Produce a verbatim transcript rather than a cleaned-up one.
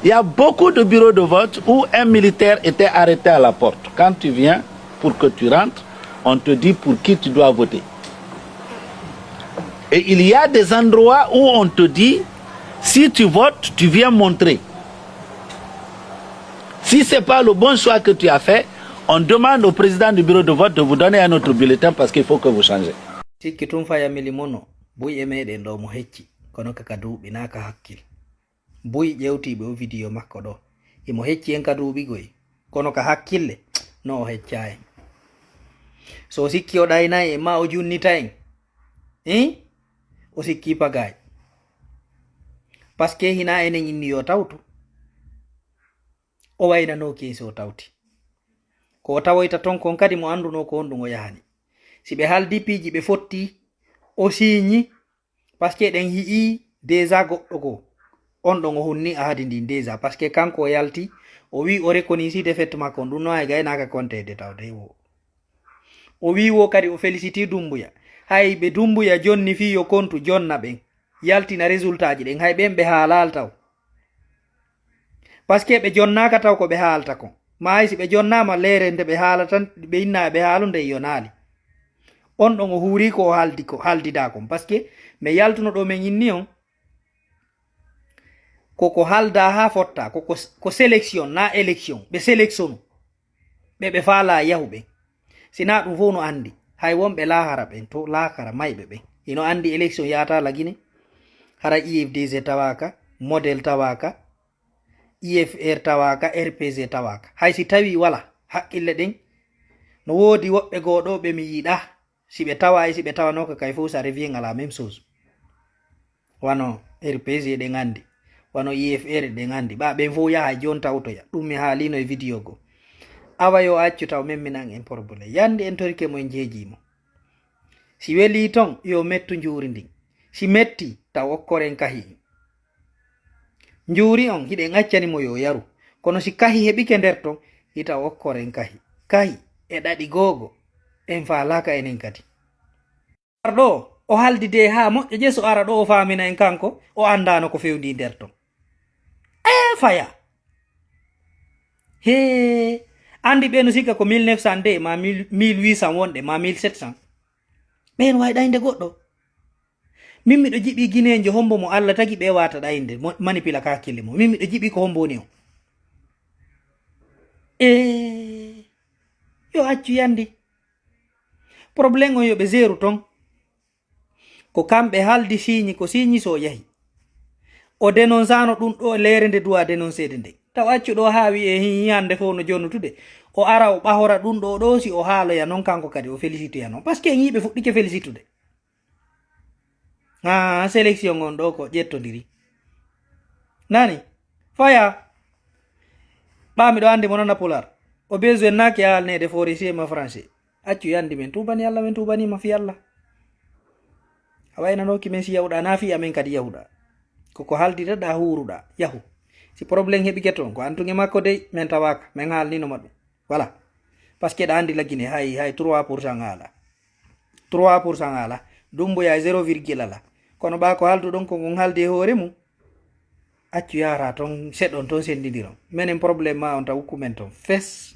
Il y a beaucoup de bureaux de vote où un militaire était arrêté à la porte. Quand tu viens, pour que tu rentres, on te dit pour qui tu dois voter. Et il y a des endroits où on te dit, si tu votes, tu viens montrer. Si ce n'est pas le bon choix que tu as fait, on demande au président du bureau de vote de vous donner un autre bulletin parce qu'il faut que vous changez. Sikki tun faya mili mono, buy e meɗen ɗo mo hecci, kono kaka duuɓi na ka hakkil. Buy ƴewtiiɓe o video makko ɗo, imo hecci en ka duuɓi goy, kono ka hakkille, no o hecca en. So sikki o ɗayna en, ma o junnita en, eh? O sikki pagay. Parce que hina enen inni yo tawtu. O waynanooki en si o tawti. Ko o tawoyta ton kon kadi mo anndunoo ko honɗum o yahani. Si ɓe haaldi piiji ɓe fotti, o siiñi, parce que ɗen hi'i déjà goɗɗo goo. On ɗon o hunni ahadi ndin déjà, parce que kanko o yalti, o wi o reconnaissii défaite makko on, ɗum no ay gaynaaka compté de tawde wo. O wi wo kadi o féliciti Dumbuya. Hay ɓe Dumbuya jonni fii yo kontu jonna ɓen, yaltina résultat ji ɗen, hay ɓen ɓe haalaali taw. Parce que ɓe jonnaaka taw ko ɓe haalta kon. Maayi si ɓe jonnaama leere nde ɓe haalata, ɓe inna ɓe haalu nde yonaali. On ɗon o huuri ko o haaldi ko, haaldidaa kon. Parce que mi yaltuno ɗo men inni on, ko ko haaldaa haa fotta, ko, ko, ko sélection, na élection. Ɓe sélectionu. Ɓe ɓe faalaa yahu ɓen. Si na ɗum fof no anndi, hay wonɓe laahara ɓen, to laakara mayɓe ɓen, hino anndi élection yahata la Guinée. Hara I F D G tawaaka, modèle tawaaka, I F R tawaaka, R P G tawaaka. Hay si tawi wala, haqqille ɗen no woodi woɓɓe goo ɗo ɓe mi yiɗa. Si ɓe tawa e si ɓe tawanooka kay fof, ça revient à la même chose. Wano R P G ɗen anndi, wano I F R ɗen anndi. Ɓa ɓen fof yaha jooni tawtoya. Ɗum mi haalino e video goo. Awa yo accu taw memminan en problème. Yandi en torike mo en jeejii mo. Si welii ton, yo mettu njuuri ndin. Si metti, taw okkoren kahi. Njuuri on, hiɗen accani mo yo yaru. Kono si kahi heɓike nder ton, hita okkoren kahi. Kahi e ɗaɗi googo, en faalaaka enen kadi. Ar ɗo, o haaldi de haa moƴƴa je so ara ɗo o faamina en kanko, o anndaano ko fewndi nder ton. Ee faya! Hee! Anndi ɓe no sikka ko mille neuf cent de, ma mille, mille huit cent wonɗe, ma mille sept cent. Ɓeen wawi ɗaynde goɗɗo. Min miɗo jiɓi Guinéenjo hombo mo Allah tagi ɓe wata ɗaynde, mo-, manipula ka hakkille mo. Min miɗo jiɓi ko hombo woni o. Ee, yo accu yandi. Problème on yo ɓe zeeru ton. Ko kamɓe haldi siiñi, ko siiñi so o yahi. O dénoncano ɗum ɗo leere nde duwa dénoncede nde. Taw accu ɗo haa wi'e hi-, hiyande fof no jonutude. O ara o ɓahora ɗum ɗo ɗo si o haaloya noon kanko kadi o félicitoya noon. Parce que en yii ɓe fuɗɗike félicitude. Haa sélection on ɗo ko ƴettodiri. Nani? Faya. Ɓa miɗo anndi mo nana pular. O besoin naaki haalneede forestier ma français. Accu yandi men tuubani Allah, men tuubaniima fii Allah. A waynanooki men si yahuɗa, na fii amen kadi yahuɗa. Ko ko haaldiɗaɗa huuruɗa, yahu. Si problème heɓike toon, ko an tun e makko dey, men tawaaka, men haalnino ma ɗum. Voilà. Parce que ɗa anndi la Guinée, hay, hay trois pour cent ala. Trois pour cent ala. Dumbuya e zéro virgule ala. Kono ɓa ko haalduɗon ko ngon haaldi e hoore mum. Accu yahata toon, seɗon toon, senndindiron. Menen problème ma on taw ukku men toon. Fes.